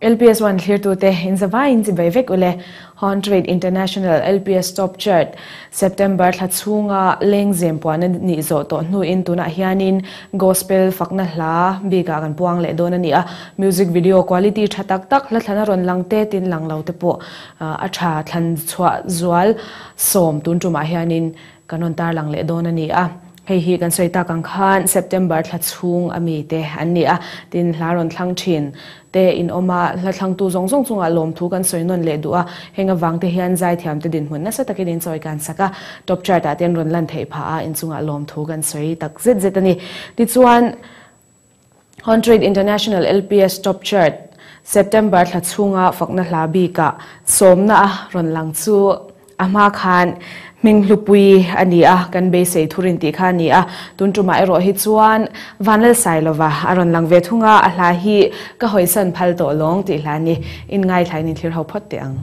LPS One thlirtute in zavaiin chibai vek ule. Horn Trade International LPS Top Chart September thla chhunga lengzem puan a nih zawh tawh hnuin tunah hianin Gospel fakna hla bikah kan puang leh dawn a ni a. Music video quality tha tak tak hla thlan a rawn lang te tin lang lo te pawh a tha thlan chhuah zual sawm tun tumah hianin kan rawn tarlang leh dawn a ni a. Hei hi kan sawi tak ang khan September thla chhung a mi te an ni a, tin hla rawn thlang thin te in awm a, hla thlangtu zawng zawng chungah lawmthu kan sawi nawn leh duh a, heng avang te hian zaithiam te dinhmun nasa takin in chawi kan sak a, top chart ah te an rawn lan theih phah a, inchungah lawmthu kan sawi tak zet zet a ni. Tichuan. Horntrade International LPS Top Chart September thla chhunga fakna hla bikah sawmna a rawn lang chu a hma khan hming hlupui a ni a, kan beisei thurin tih kha a ni a. Tun tumah erawh hi chuan Vanlalsailova a rawn lang ve thung a, a hla hi ka hawisan phal tawh lawng tih hla a ni. Inngaithlain inthlir ho phawt teh ang.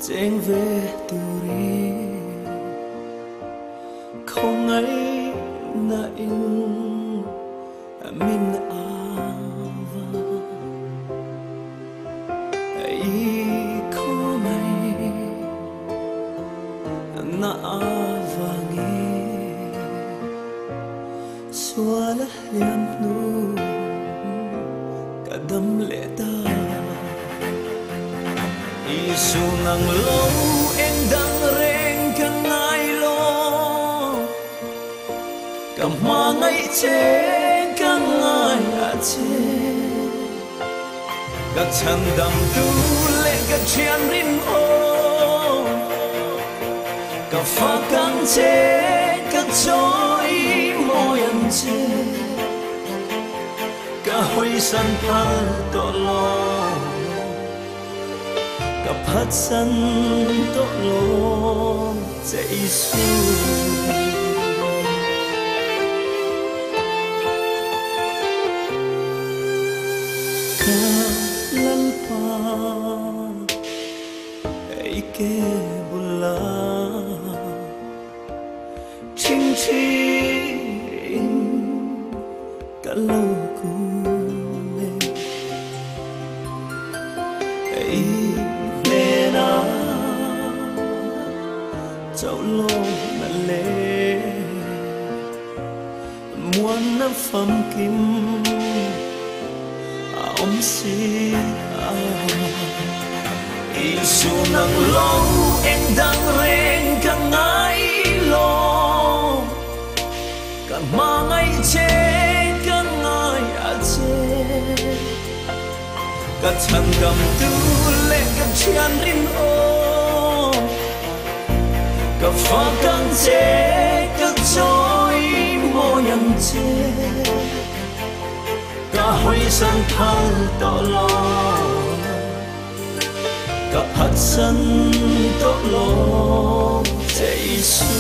Cheng ve turin khawngaih na in min ava i khawngaih na avangin sual a hliam hnu ka dam leh ta. Isu nang lo eng dang reng ka ngai lo, ka hmangaih che ka ngai a che, ka chhandam tu leh ka thian rin aw, ka fak ang che ka chawi mawi ang che, ka hawisan phal tawh lo, ka phatsan tawh lo che Isu. Ka Lalpa i ke bula chingching ka lo kun e i hnena chauh lo na le muan na famkim a awm si a. Isu nang lo eng dang reng ka ngai lo, ka hmangaih che ka ngai a che, ka chhandam tu leh ka thian rin aw, ka fak ang che ka chawi mawi ang che, ka hawisan phal tawh lo, ka phatsan tawh lo che Isu.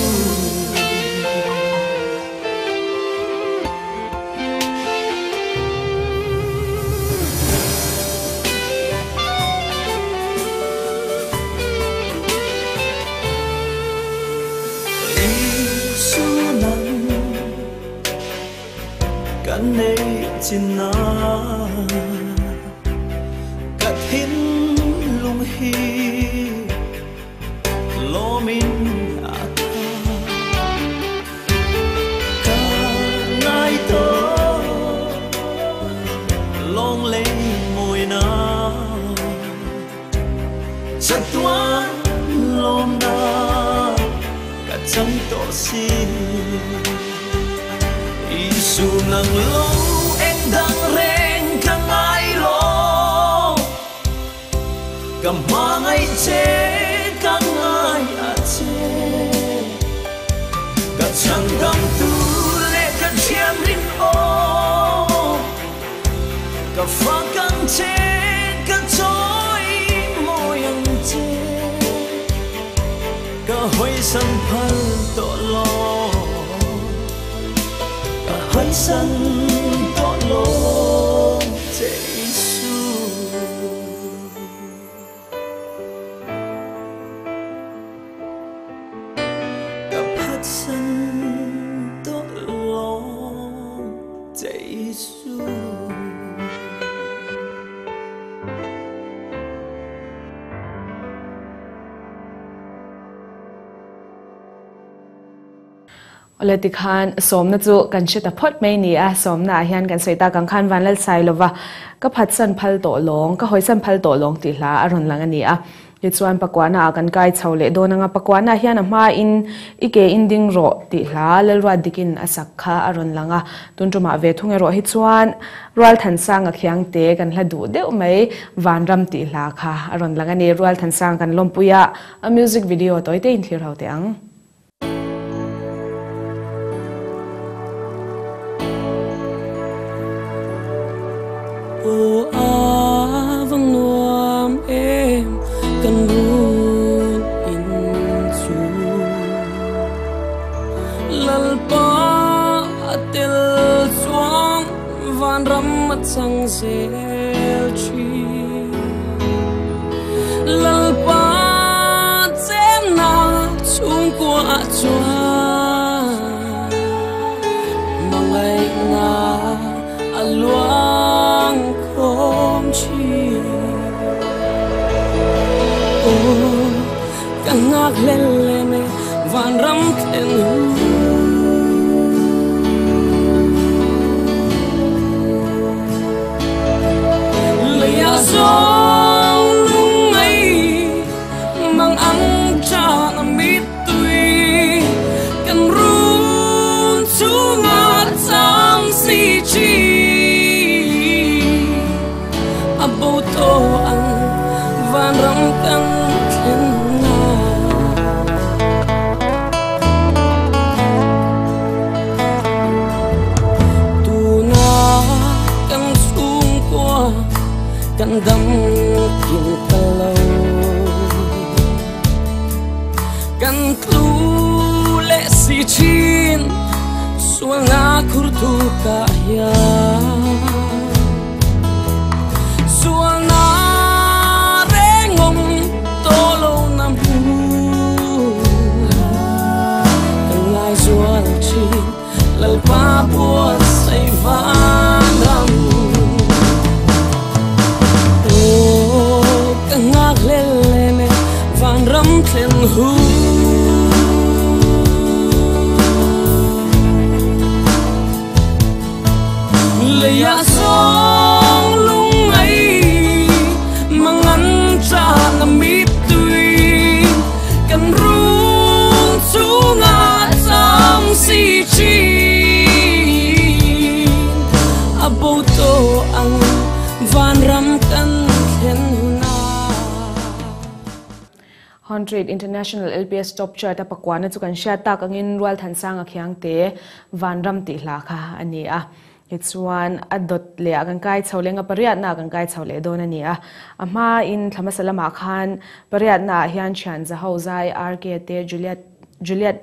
Isu nang ka nei chin na, ka thinlung hi lawmin a tha, ka ngai tawh lawng lei mawi na, chatuan lawm na ka chang tawh si. Isu nang lo eng dang reng ka ngai lo, ka hmangaih che ka ngai a che, Ka fak ang che, ka chawimawi ang che, ka hawisan phal tawh lo, ka hawisan tawh lo che Isu. Ka phatsan tawh lo che Isu. Awle tikhan sawmna chu kan hre ta phawt mai ni a, sawmna ah hian kan sawi tak ang khan Vanlalsai lova ka phatsan phal tawh lawng, ka hawisan phal tawh lawng tih hla a rawn lang a ni a. Tichuan pakuana ah kan kai chho leh dawn ang a, pakuana hian a hmain i ke in ding rawh tih hla Lalruat dikin a sak kha a rawn lang a, tun tumah ve thung erawh hi chuan Rualthansanga khiangte kan hla duh deuh mai Vanram tih hla kha a rawn lang a ni. Rualthansanga kan lawmpui a, a music video tawi te in thlir ho teh ang. Aw a vang nuam em kan run in chu Lalpa a tel chuan vanram a chang zel thin Lalpa chenna chhungkua ah chuan hmangaihna a luang khawm thin. Aw ka nghak hlel em e vanram thlen hu. Leiah zawng lungngai mang ang chang a mittui kan run chungah chang si thin. A bo tawh ang vanram kan thlen na. Tuna kan chhungkua kan dam kim ta lo, kan tlu leh si thin sual na khur thu ka hian. Sual na rengawm tawh lo na hmu, kan ngai zual thin Lalpa buatsaih vanram. Aw ka nghak hlel em e vanram thlen hu. Leiah zawng lungngai mang an chang a mittui kan run chungah chang si thin. A bo tawh ang vanram kan thlen huna. Horntrade International LPS Top Chart a pakuana chu kan hriat tak angin Rualthansanga khiangte vanram tih hla kha a ni a. Tichuan a dawt leh ah kan kai chho leh anga pariatna ah kan kai chho leh dawn a ni a. A hmain thla hmasa lamah khan pariatna ah hian thian Zaho Zai, RK te, Juliet Juliet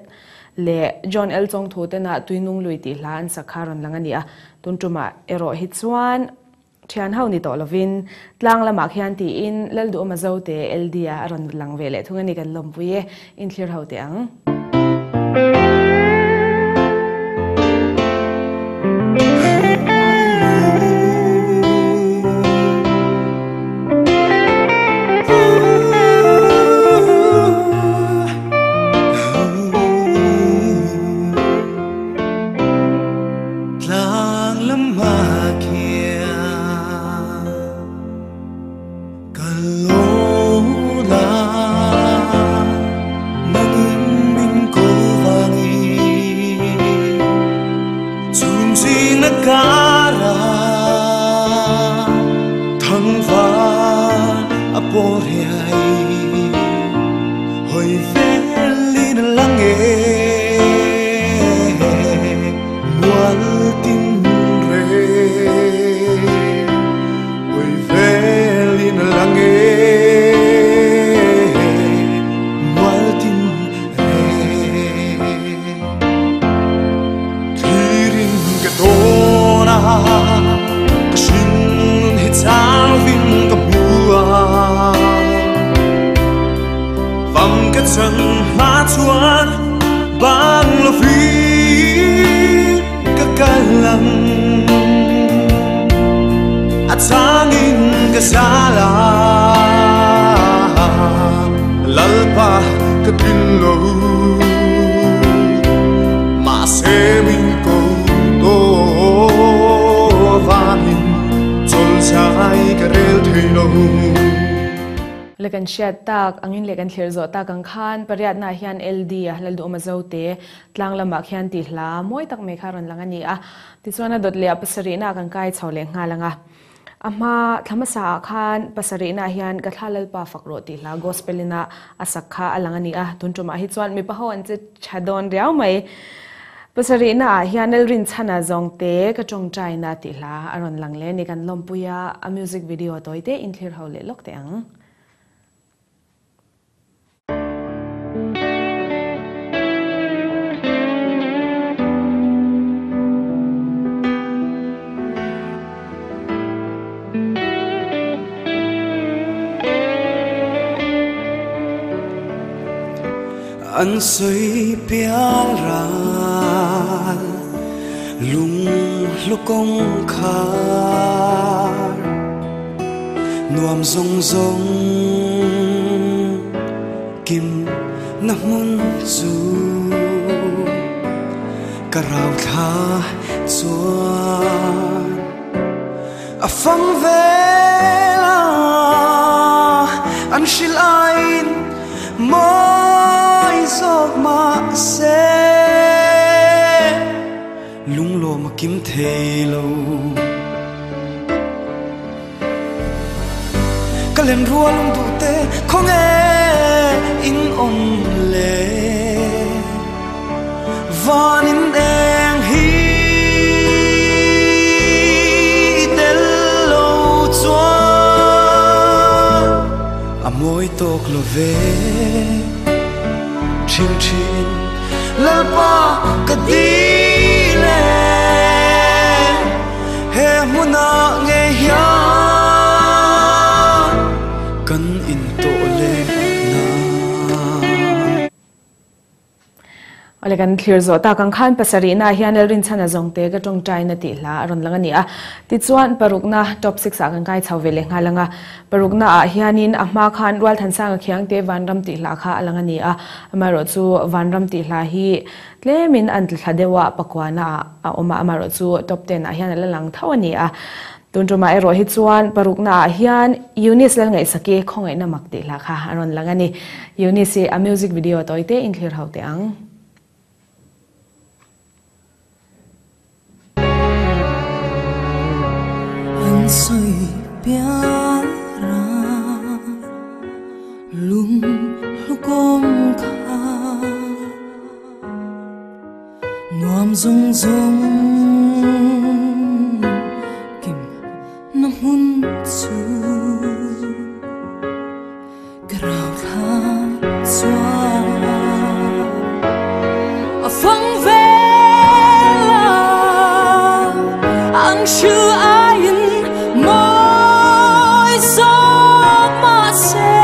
leh John L Chawngthu tena Tuinung Lui tih hla an sak kha a rawn lang a ni a. Tun tumah erawh hi chuan thian ho ni tawh lovin tlang lamah khian tiin Lalduhawma Zote LD a a rawn lang ve leh thung a ni kan lawmpui e, inthlir ho teh ang. Tlang lamah khian ka lo la, nangin min kawl vangin chhum zing na kara thang van a pawh riai hawi velin a lang e mual tin re. chan hma chuan bang lovin ka kal ang a changin ka zal a Lalpa ka tlin lo mahse min ko tawh avangin chawlhchai ka rel thei lo. Le kan hriat tak angin leh kan thlir zawh tak ang khan pariatna ah hian LD a Lalduhawma Zote tlang lamah khian tih hla mawi tak mai kha a rawn lang a ni a. Tichuan a dawt leh a pasarihna ah kan kai chho leh nghal ang a. A hma thla hmasa ah khan pasarihna ah hian ka thla Lalpa fak rawh tih hla gospel ina a sak kha a lang a ni a. Tun tumah hi chuan mipa ho an che tha dawn riau mai. Pasarihna ah hian Lalrinchhana zawngte ka tawngtaina tih hla a rawn lang leh a ni. Kan lawmpui a, a music video tawi te in thlir ho leh lawk teh ang. An sawi pial ral lung hlu kawngkhar nuam zawng zawng kim na hmun chu ka rau thla chuan a fang vel a an hrilh aiin mawi zawk mah se lunglawm a kim thei lo. Ka len rual awm duh te khawnge in awm le van in eng hi i tel lo chuan a mawi tawk lo ve thin thin Lalpa ka dil e he hmunah ngei hian kan intawh leh na. Awle kan thlir zawh tak ang khan pasarihna ah hian Lalrinchhana zawngte ka tawngtaina tih hla a rawn lang a ni a. Tichuan parukna top six ah kan kai chho ve leh nghal ang a. Parukna ah hianin a hma khan Rualthansanga Khiangte Vanram tih hla kha a lang a ni a. Amaherawh chu Vanram tih hla hi tlemin an tla thla deuh a, pakuana ah a awm a, amaherawh chu top ten ah hian a la lang tho a ni a. Tun tumah erawh hi chuan parukna ah hian Eunice Lalngaihsaki khawngaihna mak tih hla kha a rawn lang a ni. Eunice hi a music video tawi te in thlir ho teh ang. An sawi pial ra lung hlukawm kha nuam zawng zawng kim na hmun chu ka rau thla chuan a fang vel a an hrilh aiin mawi zawk mahse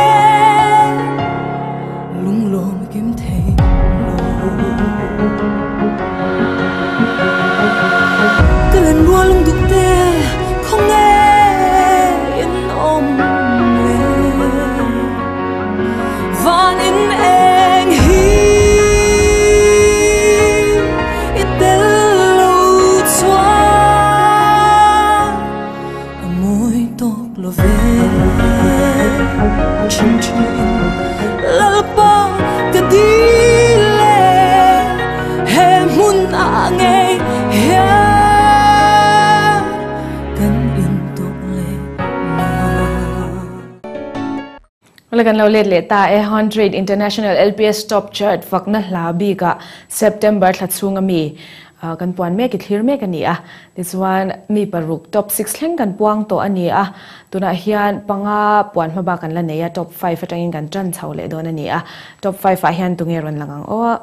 Lunglawm kim thei lo. Ka len rual lung duk te khawnge in awm le. Van in eng hi i tel lo chuan a mawi tawk lo ve. Thin thin Lalpa ka dil e he hmun ah ngei hian kan intawk leh na. Awle kan lo let leh ta e Hundred International LPS Top Chart fakna hla bikah September thla chhunga mi kan puan mek i thlir mek a ni a. Tichuan mi paruk top six thleng kan puang tawh a ni a, tunah hian panga puan hma bak kan la nei a, top five atangin kan tan chho leh dawn a ni a. Top five ah hian tunge rawn lang ang aw?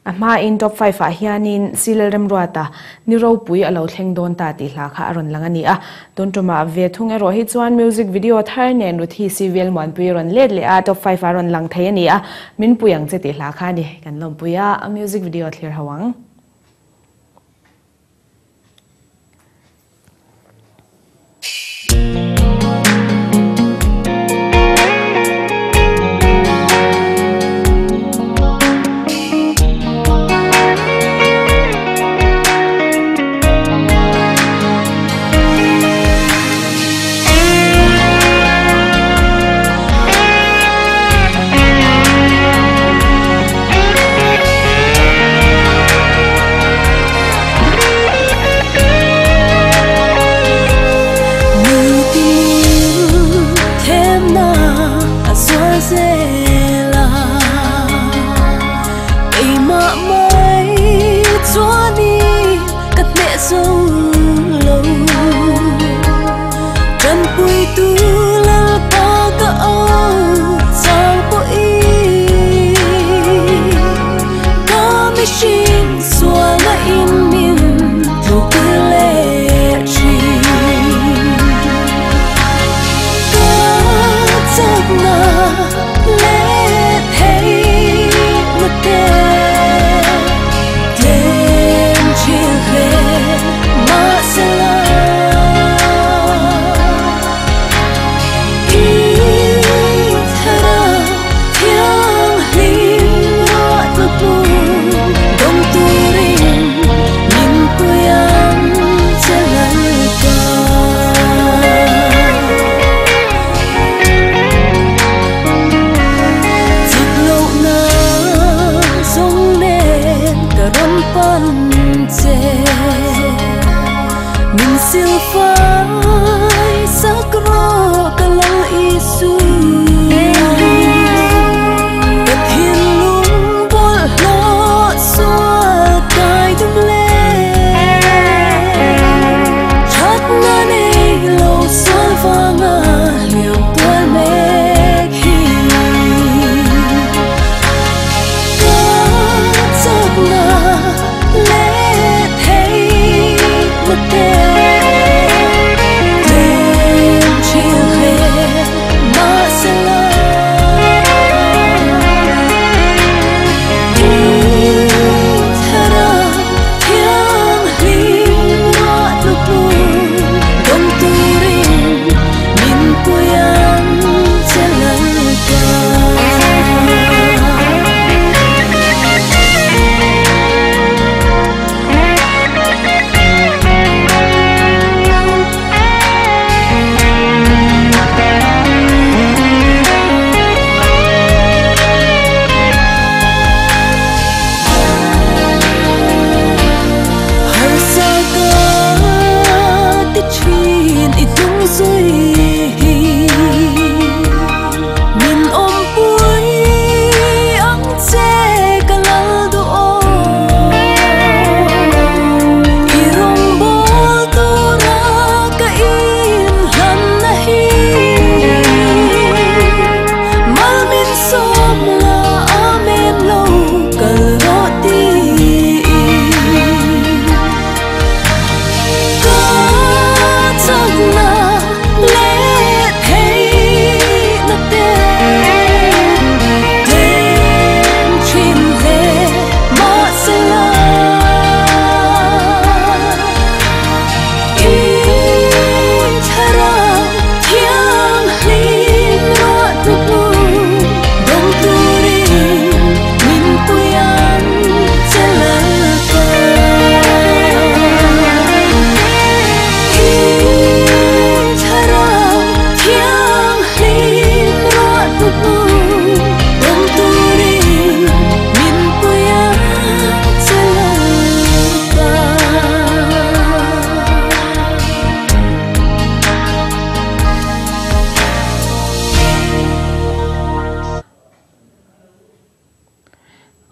A hmain top five ah hianin Silel Remruata ni ropui a lo thleng dawn ta tih hla kha a rawn lang a ni a. Tun tumah ve thung erawh hi chuan music video thar nen Ruthi Civil Muanpui a rawn let leh a, top five ah a rawn lang thei a ni a, Min pui ang che tih hla kha a ni. Kan lawmpui a, a music video thlir ho ang.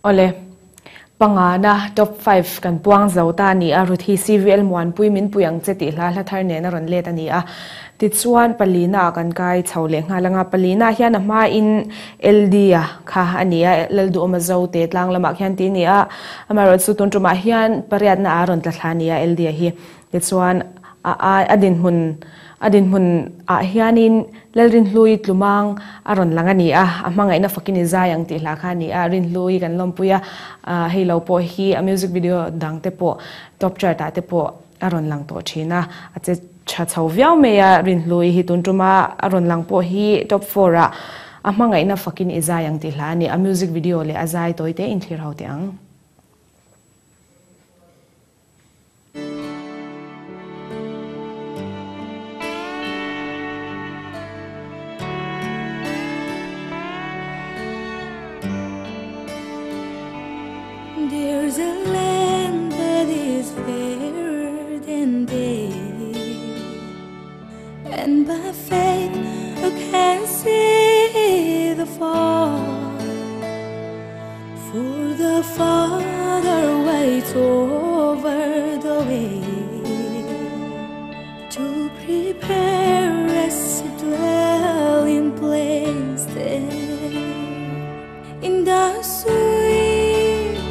Awle. Pangana top 5 kan puang zo ta ni a Ruthi CVL Muanpui min pui ang che tih hla hla thar nen a rawn let a ni a. Tichuan palina kan kai chho leh nghal anga palina hian a hma in LD a kha a ni a Lalduhawma zo te tlang lamah khian tih a ni a. Amaherawhchu tun tumah hian pariatna a rawn tla thla a ni a LD a hi. Tichuan a ai a dinhmun a dinhmun ah hianin Lalrinhlui Tlumang a rawn lang a ni a, a hmangaihna fakin i zai ang tih hla kha a ni a, Rinhlui kan lawmpui a, hei lo pawh hi a music video dang te pawh top chart ah te pawh a rawn lang tawh thin a, a che tha chho viau mai a, Rinhlui hi tun tuma a rawn lang pawh hi top 4 ah a hmangaihna fakin i zai ang tih hla a ni, a music video leh a zai tawi te inthlir ho teh ang. There's a land that is fairer than day And by faith I can see the far For the Father waits over the way To prepare us a dwelling place there In the sweet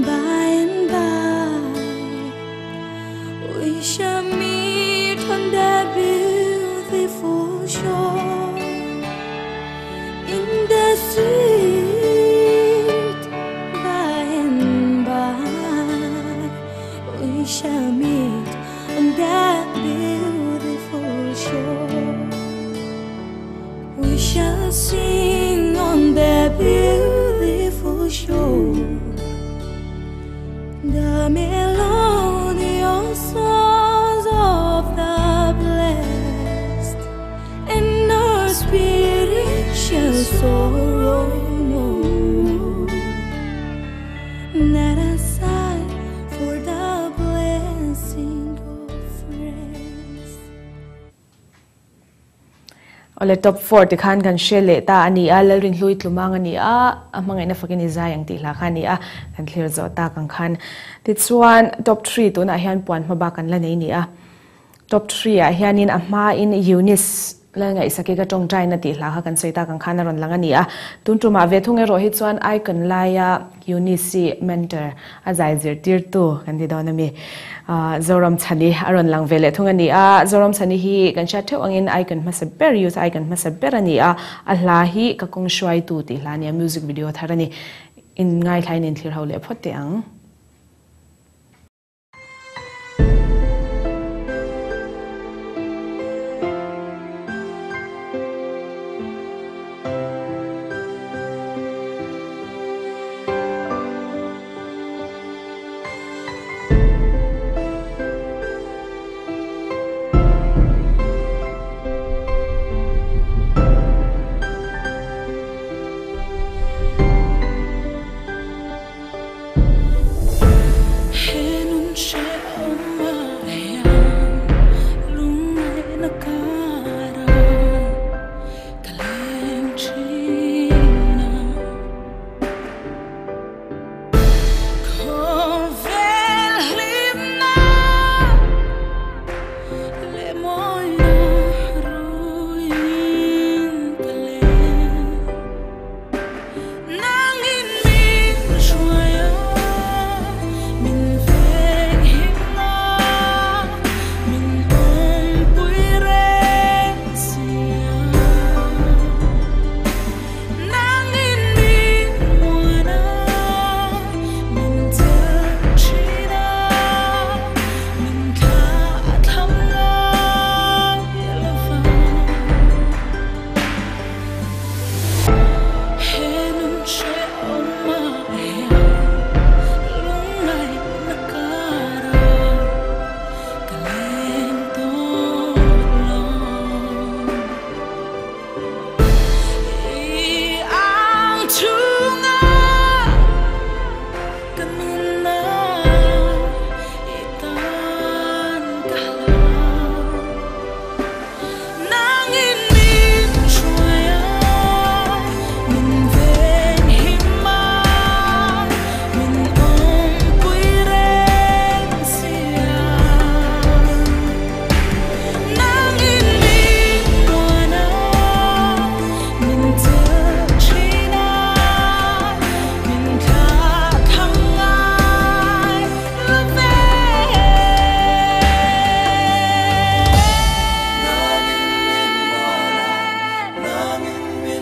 by and by We shall meet on that beautiful shore In the sweet by and by We shall meet on that beautiful shore We shall sing on that beautiful shore The melodious songs of the blessed And our spirit shall sorrow no more Not a sigh for the blessing of rest. Awle top 4 ti khan kan hre leh ta a ni a, Lalrinhlui Tlumang a ni a, a hmangaihna fakin i zai ang tih hla kha a ni a, kan thlir zawh tak ang khan. Tichuan top 3 tunah hian puan hma bak kan la nei ni a. Top 3 ah hianin a hmain Eunice Lalngaihsaki ka tawngtaina tih hla kha kan sawi tak ang khan a rawn lang a ni a. Tun tumah ve thung erawh hi chuan Icon laia Eunice mentor a zai zirtirtu kan ti dawn a mi. Zoramchhani a rawn lang ve leh thung a ni a. Zoramchhani hi kan hriat theuh angin Icon hmasa ber, Youth Icon hmasa ber a ni a. A hla hi ka kawng hruaitu tih hla a ni a, music video thar a ni. In ngaithlain inthlir ho leh phawt teh ang.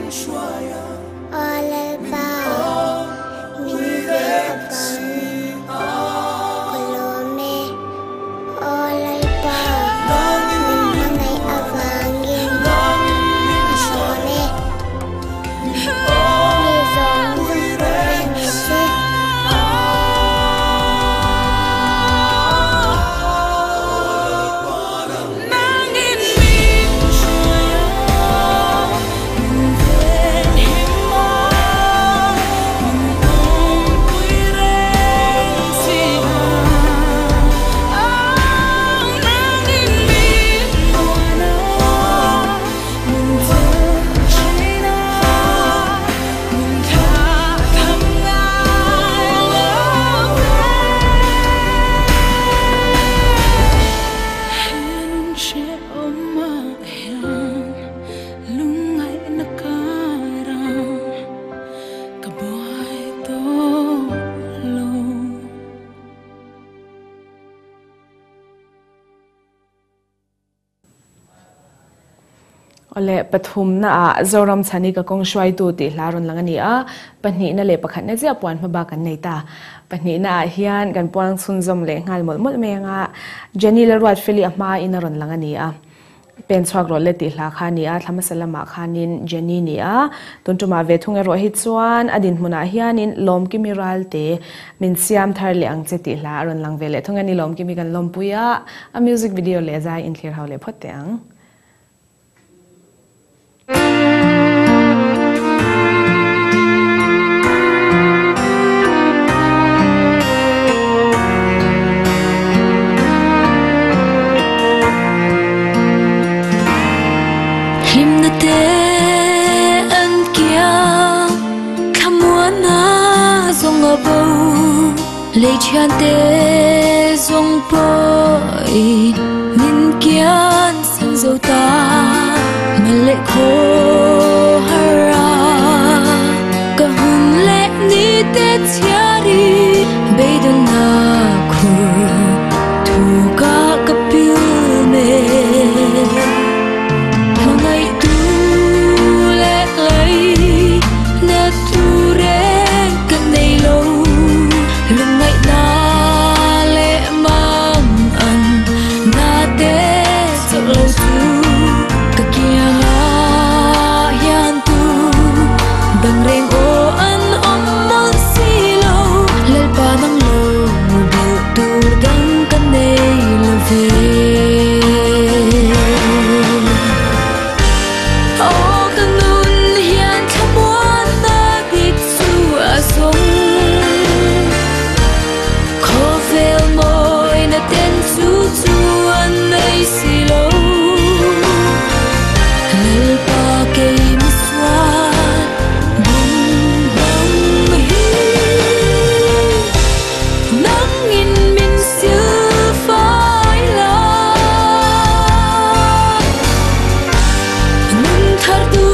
Aw Lalpa, min ven avangin ka lawm e. Aw Lalpa, min hmangaih avangin ka lawm e. Mi zawng zawng pawh reng se. Awle, pathumna ah Zoram chhani ka kawng hruaitu tih hla rawn lang a ni a, pahnihna leh pakhatna chiah puan hmaba kan nei ta. Pahnihna ah hian kan puang chhunzawm leh nghal mawlh mawlh mai anga Jenny Lalruatfeli a hma in a rawn lang a ni a. Pen chhuak rawh le tih hla kha a ni a, thla hmasa lamah khanin Jenny ni a, tun tumah ve thung erawh hi chuan a dinhmunah hianin Lawmkimi Ralte min siam thar leh ang che tih hla a rawn lang ve leh thung a ni. Lawmkimi kan lawmpui a, a music video leh zai inthlir ho leh phawt teh ang. Hlimna te an kiang thlamuanna zawng a bo lei thian te zawng pawhin min kian san zo ta mal leh khaw har a ka hun leh ni te chhiari beidawnna khur thu ka ka pil mek hmangaih tu leh lei na tu reng ka nei lo lungngaihna leh mang an na te chak lo chu ka kiangah hian tu dang reng aw an awm nawn si lo Lalpa nang lo bilh tur dang ka nei lo ve. Aw ka nun hian thlamuanna dik chu a zawng Khawvel mawina ten chu chu an nei si lo Lalpa kei mi sual bum bang hi Nangin min sil fai la Nun thar tu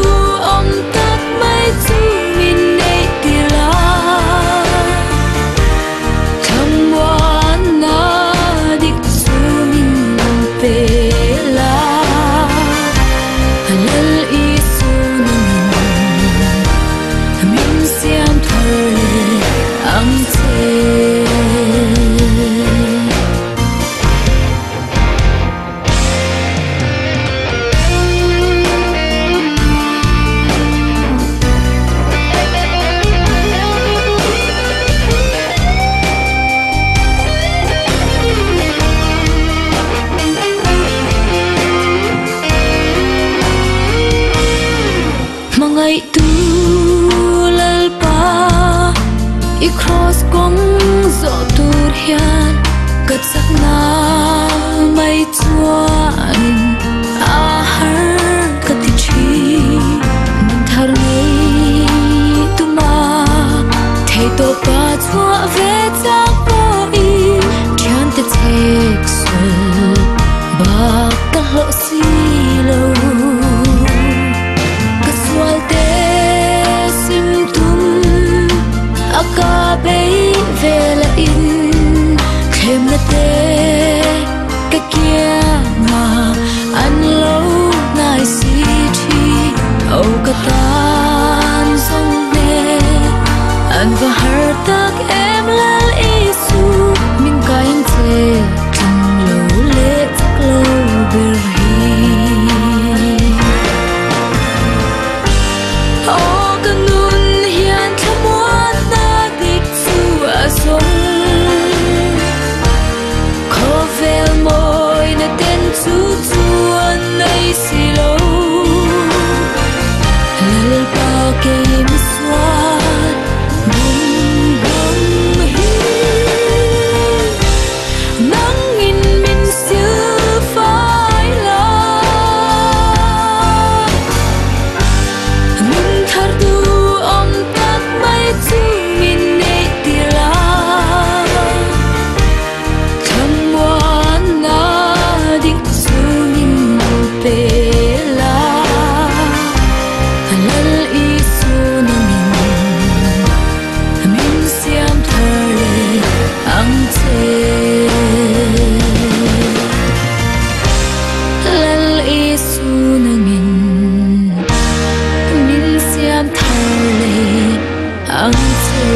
awm tak mai chu min neih tir la Thlamuanna dik chu min pe la Lal Isu nangin min siam thar leh ang che. Hmangaihtu Lalpa i kraws kawng zawh tur hian ka chakna mai chuanin a har ka ti thin. Nun thar nei tuma theihtawpa chhuah ve chak pawhin thiante chhek sual bak ka hlawh si lo. Ka sual te sim tum a ka bei ve la in thlemna te ka kianga An va har tak em Lal Isu min kain che tling lo le chak lo ber hi. O ka nun hian thlamuan na dik chu a zawng khawvel mawi na ten chu chuan nei si lo. Lalpa kei mi suan bum bang hi nangin min sil fai la. Nun thar du om tak mai chu min nei tir la. Thlamuan na dik chu min pe la. Lal Isu nangin min siam thar leh ang che. Lal Isu nangin min siam thar leh ang che.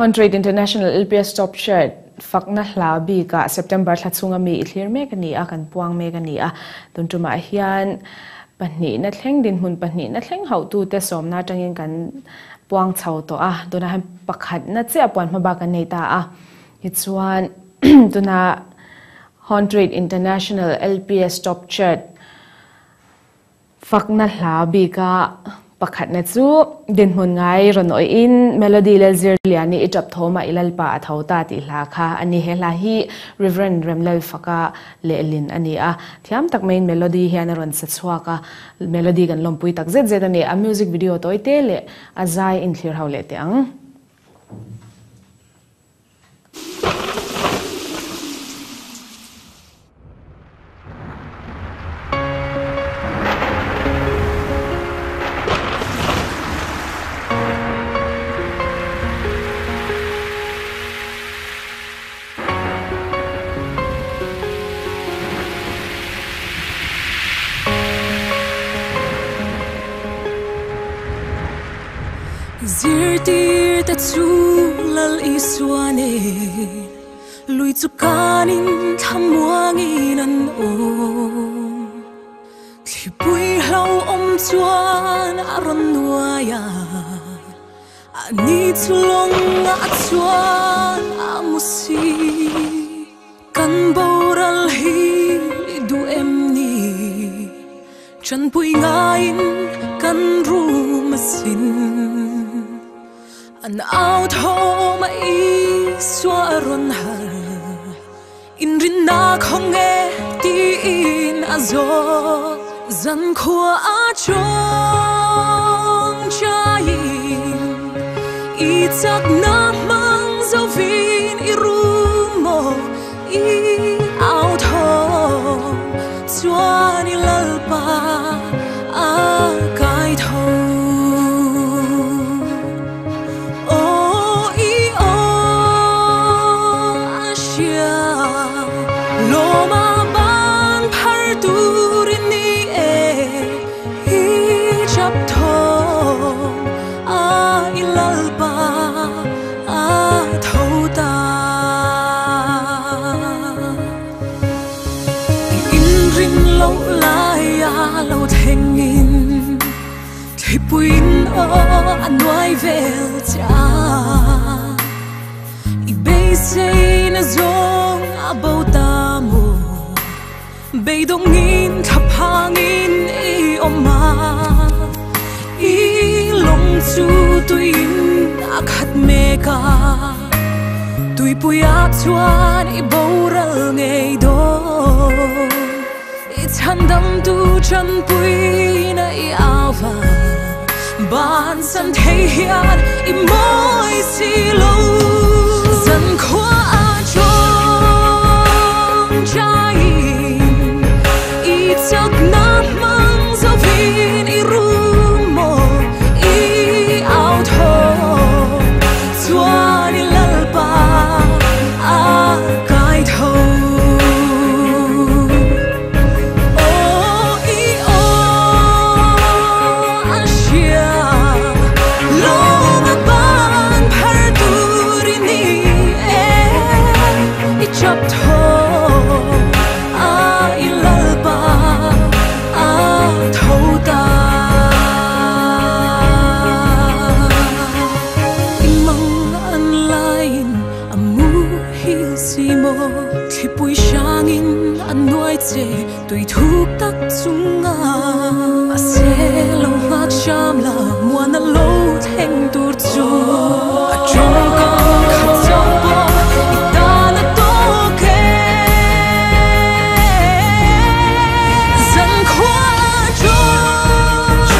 Hundred International LPS Top Chart fakna hla bika September thla chunga mi i thlir mek ani a, kan puang mek ani a. Tun tumah hian pahnih na thleng din hmun pahnih na thleng hauh tu te sawmna atangin kan puang chho tawh a. Tunah hian pakhat na chiah puan hma bak an nei ta a. Tichuan tuna Hundred International LPS Top Chart fakna hla bika pakhat na chu dinhmun ngai rawn awih in Melody leh Zirliani i tap thawma i Lalpa a tho ta tih hla kha ani. He hla hi Reverend Remlal Faka lehlin ani a. Thiam tak maiin Melody hian a rawn sa chhuak a. Melody kan lawmpui tak zet zet ani. A music video tawi te leh a zai inthlir ho leh teh ang. Zirtir te chu Lal Isuane lui chu kanin thlamuangin an awm. Thlipui hlo awm chuan a rawn nuai a, ani chu lawng a chuan a mu si. Kan boral hi du em ni, chanpui ngaiin kan rum a sin. An out home a Isua a rawn har, in rin na khawng nge tiin a zawt. Zan khua a chawng chaiin i chak na mang zo vin i rum maw i out home chuan i Lalpa a kai tho. O i o a hria lawma ban phar turin ni e i chap thawm a i Lalpa a tho ta. I in rin lo lai a lo thlengin thlipuin o a nuai vel cha. I beisei na zawng a bo ta maw, beidawngin thlaphangin i awm a. I lawng chu tuiin a khat mek a, tuipui a chuan i boral ngei dawn. I chhandam tu chanpui na i awa, ban san thei hian i mawi si lo. Zan khua a chawng chaiin i chak na mang zo vin i rum maw i out home chuan i Lalpa a kai tho. si maw Thlipui hrangin an nuai che tui thuk tak chunga Mahse lo nghak hram la muan a lo thleng tur chu A tawngkam khat chauh pawh i tan a tawk e Zankhua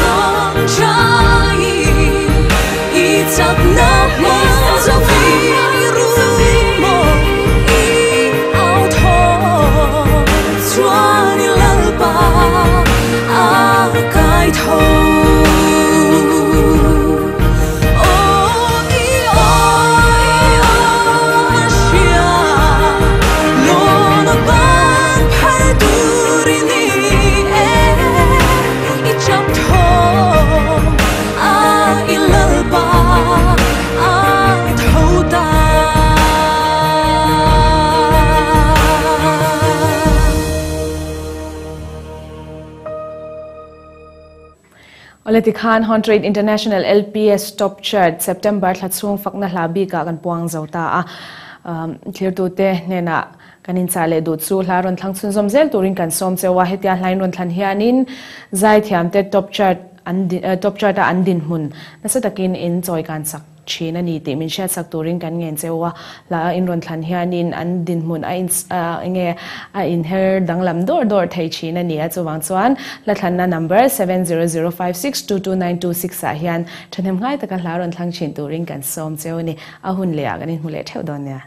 tawngtai i chakna hmang zo i rum maw i au thaw chuan i Lalpa a kai tho. Aw i awm a hria lawm a ban phar tur i ni e i chap thawm a i Lalpa a tho ta. Awle tikhan Horntrade International LPS Top Chart September thla chhung fakna hla bikah kan puang zo ta a. Thlirtute hnenah kan inchah leh duh chu hla rawn thlang chhunzawm zel turin kan sawm cheu a. Hetia hlain rawn thlan hianin zaithiamte Top Chart an Top Chart a an dinhmun nasa takin in chawi kan sak thin a ni tih min hriatsak turin kan ngen cheu a. Hla in rawn thlan hianin an dinhmun a in enge a inher danglam dawr dawr thei thin a ni a. Chuvang chuan hla thlanna number 7005622926 ah hian thahnem ngai taka hla rawn thlang thin turin kan sawm cheu a ni. A hun leh ah kan inhmu leh theuh dawn nia.